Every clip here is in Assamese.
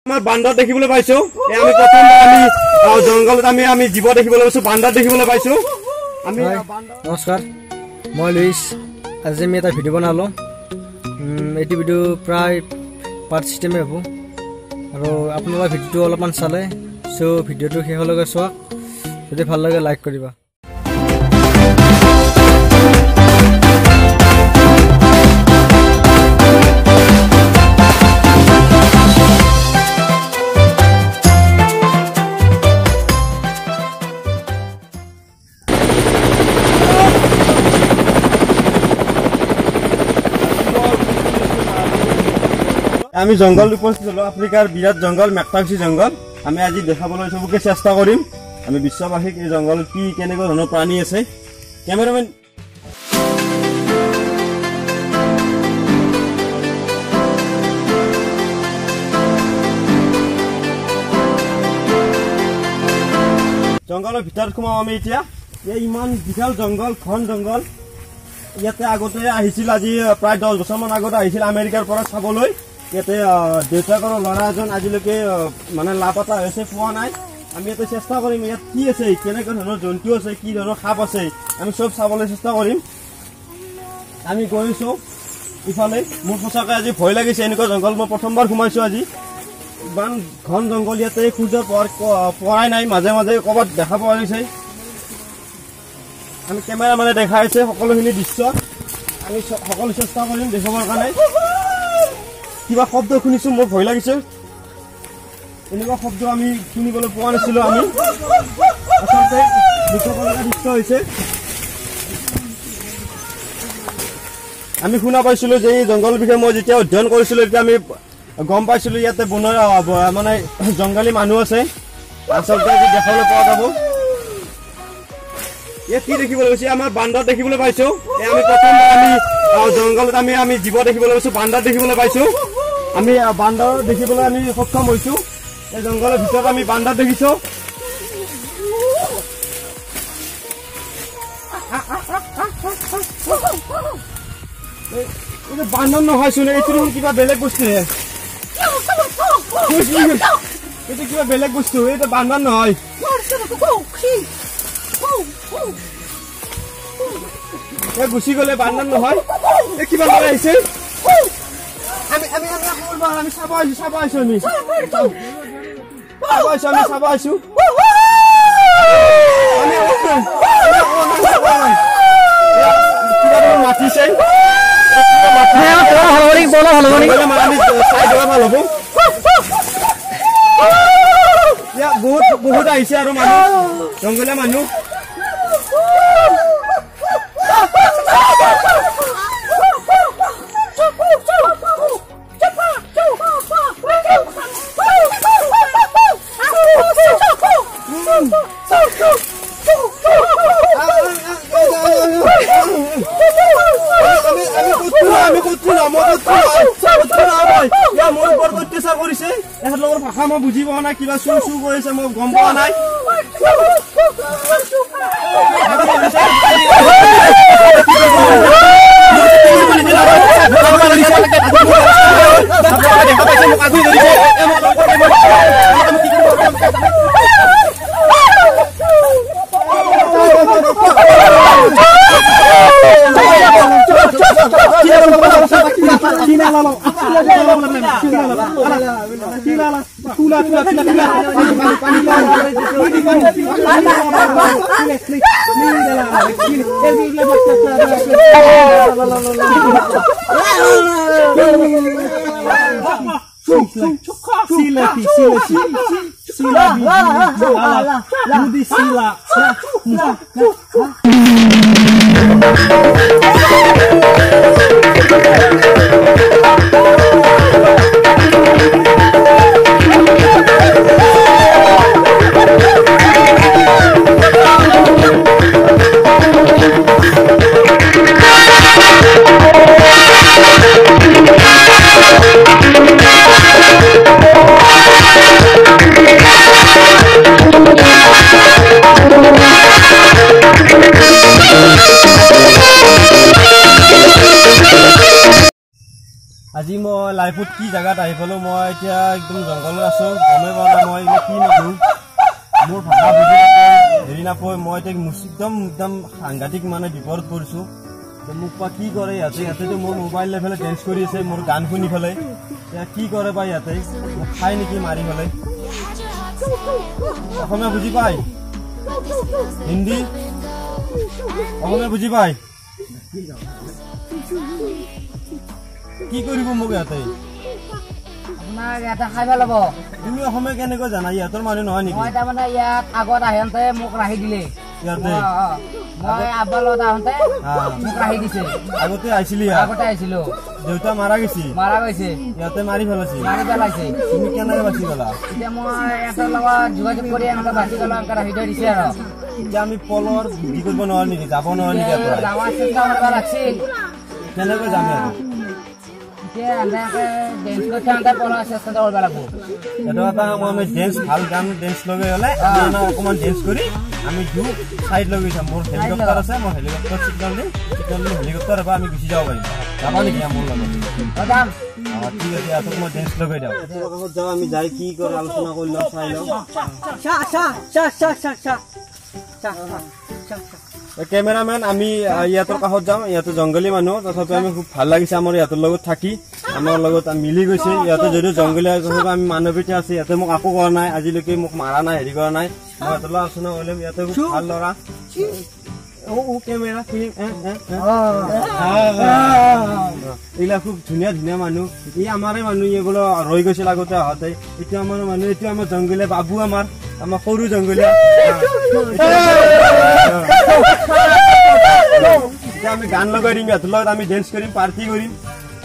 আমাৰ বান্দৰ দেখিবলৈ পাইছো। আমি প্ৰথম আমি জংঘলত আমি আমি জীৱ দেখিবলৈ পাইছো, বান্দৰ দেখিবলৈ পাইছো আমি। নমস্কাৰ, মই লুইচ। আজি আমি এটা ভিডিঅ' বনালোঁ। এইটো ভিডিঅ' প্ৰায় পাৰ্ট চিষ্টেমে হ'ব আৰু আপোনালোকে ভিডিঅ'টো অলপমান চালে চ' ভিডিঅ'টো শেষলৈকে চোৱাক। যদি ভাল লাগে লাইক কৰিবা। আমি জংঘল উপস্থিত হলো, আফ্ৰিকাৰ বিৰাট জংঘল মেকটাউচি জংঘল। আমি আজি দেখাবলৈ চবকে চেষ্টা কৰিম আমি বিশ্ববাসীক এই জংঘলত কি কেনেকুৱা ধৰণৰ প্ৰাণী আছে। কেমেৰামেন জংঘলৰ ভিতৰত সোমাম আমি এতিয়া। এই ইমান বিশাল জংঘল, ঘন জংঘল। ইয়াতে আগতে আহিছিল, আজি প্ৰায় 10 বছৰমান আগতে আহিছিল আমেৰিকাৰ পৰা চাবলৈ। ইয়াতে দেউতাকৰ ল'ৰা এজন আজিলৈকে মানে লাপতা হৈছে, পোৱা নাই। আমি ইয়াতে চেষ্টা কৰিম ইয়াত কি আছে, কেনেকুৱা ধৰণৰ জন্তু আছে, কি ধৰণৰ সাপ আছে, আমি চব চাবলৈ চেষ্টা কৰিম। আমি গৈছোঁ ইফালে। মোৰ সঁচাকৈ আজি ভয় লাগিছে, এনেকুৱা জংঘল মই প্ৰথমবাৰ সোমাইছোঁ আজি। ইমান ঘন জংঘল, ইয়াতে সূৰ্যৰ পোহৰ পৰাই নাই, মাজে মাজে ক'ৰবাত দেখা পোৱা গৈছে। আমি কেমেৰামেনে দেখাই আছে সকলোখিনি দৃশ্য। আমি সকলো চেষ্টা কৰিম দেখুৱাবৰ কাৰণে। কিবা শব্দ শুনিছোঁ, মোৰ ভয় লাগিছে। এনেকুৱা শব্দ আমি শুনিবলৈ পোৱা নাছিলোঁ। আমি আচলতে লুকাব লগা দৃশ্য হৈছে। আমি শুনা পাইছিলোঁ যে এই জংঘলৰ বিষয়ে মই যেতিয়া অধ্যয়ন কৰিছিলোঁ তেতিয়া আমি গম পাইছিলোঁ ইয়াতে বনৰ মানে জংঘলী মানুহ আছে। আচলতে আজি দেখাবলৈ পোৱা যাব। ইয়াত কি দেখিবলৈ পাইছে? আমাৰ বান্দৰ দেখিবলৈ পাইছো। আমি প্ৰথম আমি জংঘলত আমি আমি জীৱ দেখিবলৈ পাইছো, বান্দৰ দেখিবলৈ পাইছো। আমি বান্দৰ দেখিবলৈ আমি সক্ষম হৈছো। এই জংঘলৰ ভিতৰত আমি বান্দৰ দেখিছো। এইটো বান্দৰ নহয় চোন, এইটো দেখোন কিবা বেলেগ বস্তুহে। এইটো কিবা বেলেগ বস্তু, এইটো বান্দৰ নহয়। গুচি গ'লে বান্দৰ নহয়। এই কিবা লৈ আহিছে। আমি আমি আমি চাব আহিছো, চাব আহিছো, আমি চাব আহিছো, আমি চাব আহিছো। কিবা মাতিছে, ভাল হ'ব। বহুত বহুত আহিছে আৰু মানুহ, জংঘলীয়া মানুহ। মোৰ ওপৰত অত্যাচাৰ কৰিছে। এখেতলোকৰ ভাষা মই বুজি পোৱা নাই, কিবা চু চু কৰিছে, মই গম পোৱা নাই। লাইফত কি জেগাত আহি পালোঁ। মই এতিয়া একদম জংঘলত আছোঁ, গমেই পোৱা নাই মই কি মানুহ, মোৰ ভাষা বুজি হেৰি নাপায়। মই এতিয়া একদম একদম সাংঘাতিক মানে বিপদত পৰিছোঁ। মোক বা কি কৰে ইয়াতে, ইয়াতেতো মোৰ মোবাইল লৈ পেলাই ডেন্স কৰি আছে, মোৰ গান শুনি পেলাই। এতিয়া কি কৰে বা ইয়াতে, মোক খাই নেকি মাৰি পেলাই। অসমীয়া বুজি পায়, হিন্দী অসমীয়া বুজি পায়। কি কৰিব মোক ইয়াতে? আপোনাক ইয়াতে খাই পেলাব। তুমি অসমীয়া কেনেকৈ জানা? ইহঁতৰ মানুহ নহয় নেকি? মই তাৰমানে ইয়াত আগত আহোঁতে মোক ৰাখি দিলে ইয়াতে। মই আব্বাৰ লগত আহোঁতে মোক ৰাখি দিছে। আগতে আহিছিলি? আগতে আহিছিলো। দেউতা মাৰা গৈছে? মাৰা গৈছে। ইয়াতে মাৰি পেলাইছে? মাৰি পেলাইছে। তুমি কেনেকৈ বাচি গলা? এতিয়া মই ইহঁতৰ লগত যোগাযোগ কৰি এনেকৈ বাচি গলো, এনেকৈ ৰাখি থৈ দিছে। আৰু এতিয়া আমি পলৰ হেৰি কৰিব নোৱাৰো নেকি, যাব নোৱাৰো নেকি? যাৱাৰ চেষ্টা কৰিব লাগছিল। কেনেকৈ যাম আৰু? আমি ডেন্স ভাল গান ডেন্স লগাই হ'লে অকণমান ডেন্স কৰি আমি দু চাইড লৈ যাম। মোৰ হেলিকপ্টাৰ আছে, মই হেলিকপ্টাৰ চিগনেল দিম, চিগনেল দি হেলিকপ্টাৰ পৰা আমি গুচি যাব পাৰিম। যাবা নেকি মোৰ লগত? অঁ ঠিক আছে, ইয়াতক মই ডেন্স লগাই দিওঁ। যাওঁ আমি, যাই কি কৰে আলোচনা কৰি লওঁ, চাই লওঁ। কেমেৰামেন, আমি ইয়াতৰ কাষত যাওঁ। ইয়াতে জংঘলী মানুহ, তথাপি আমি খুব ভাল লাগিছে আমাৰ ইয়াতৰ লগত থাকি, আমাৰ লগত মিলি গৈছে। ইয়াতে যদিও জংঘলী, তথাপি আমি মানৱীয়তা আছে। ইয়াতে মোক একো কৰা নাই আজিলৈকে, মোক মাৰা নাই, হেৰি কৰা নাই। মই ইয়াতৰ লগত আলোচনা কৰিম। ইয়াতে খুব ভাল ল'ৰা। কেমেৰা এইবিলাক খুব ধুনীয়া ধুনীয়া মানুহ। ই আমাৰে মানুহ, এইবোলো ৰৈ গৈছিল আগতে আহোঁতে। এইটো আমাৰ মানুহ, এইটো আমাৰ জংঘলীয়া বাবু, আমাৰ আমাৰ সৰু জংঘলীয়া। এতিয়া আমি গান লগাই দিম, ইয়াতৰ লগত আমি ডেন্স কৰিম, পাৰ্টি কৰিম।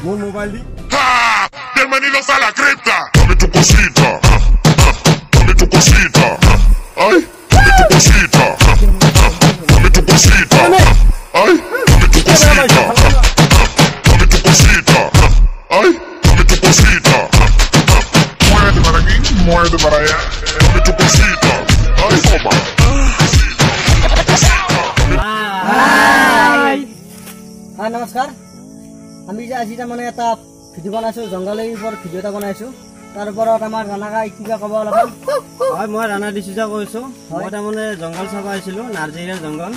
মোৰ মোবাইল দি। হয় নমস্কাৰ, আমি যে আজি তাৰমানে এটা ভিডিঅ' বনাইছোঁ, জংঘলীৰ ওপৰত ভিডিঅ' এটা বনাইছোঁ। তাৰ ওপৰত আমাৰ ৰাণাকাই কিবা ক'ব অলপমান? হয়, মই ৰাণা ডিচুজা কৈছোঁ। মই তাৰমানে জংঘল চাব আহিছিলোঁ, নাৰ্জীৰ জংঘল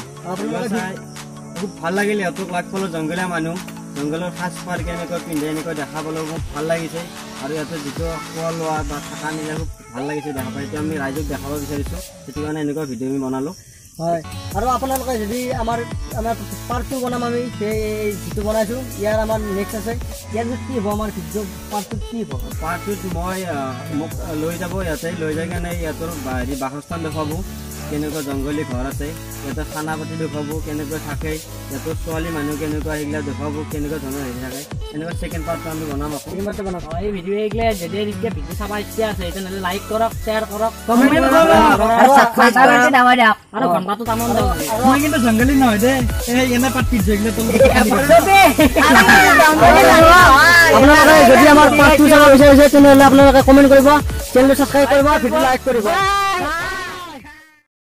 চাই খুব ভাল লাগিল। ইহঁতক লগ পালোঁ, জংঘলীয়া মানুহ, জংঘলৰ সাজ পাৰ কেনেকৈ পিন্ধে এনেকৈ দেখা পালোঁ, খুব ভাল লাগিছে। আৰু ইয়াতে যিটো খোৱা লোৱা বা থকা মেলা খুব ভাল লাগিছে দেখা পাই। এতিয়া আমি ৰাইজক দেখাব বিচাৰিছোঁ, সেইটো কাৰণে এনেকুৱা ভিডিঅ' আমি বনালোঁ। হয়, আৰু আপোনালোকে যদি আমাৰ আমাৰ পাৰ্ট টু বনাম, আমি সেই যিটো বনাইছোঁ ইয়াৰ আমাৰ নেক্সট আছে। ইয়াৰ পিছত কি হ'ব আমাৰ ভিডিঅ' পাৰ্ট টুত কি হ'ব? পাৰ্ট টুত মই মোক লৈ যাব ইয়াতে, লৈ যাই কেনে ইহঁতৰ হেৰি বাসস্থান দেখুৱাব, কেনেকুৱা জংঘলী ঘৰ আছে, ইয়াতে খানা পাতি দেখুৱাব, কেনেকৈ থাকে, ইয়াতে ছোৱালী মানুহ কেনেকুৱা, সেইগিলা দেখুৱাব, কেনেকুৱা ধৰণৰ হেৰি থাকে। এনেকুৱা ছেকেণ্ড পাৰ্টটো আমি বনাম আকৌ। ছেকেণ্ড পাৰ্টটো বনাম। এই ভিডিঅ' এইগিলা যদি এতিয়া ভিডিঅ' চাব ইচ্ছা আছে তেনেহ'লে লাইক কৰক, শ্বেয়াৰ কৰক, কমেণ্ট কৰক আৰু ছাবস্ক্ৰাইব কৰক আৰু ঘণ্টাটো তামান দিয়ক। মই কিন্তু জংঘলী নহয় দেই, এই এনে পাত পিন্ধি এইগিলা তলত। আপোনালোকে যদি আমাৰ পাৰ্ট টু চাব বিচাৰিছে তেনেহ'লে আপোনালোকে কমেণ্ট কৰিব, চেনেলটো ছাবস্ক্ৰাইব কৰিব, ভিডিঅ' লাইক কৰিব।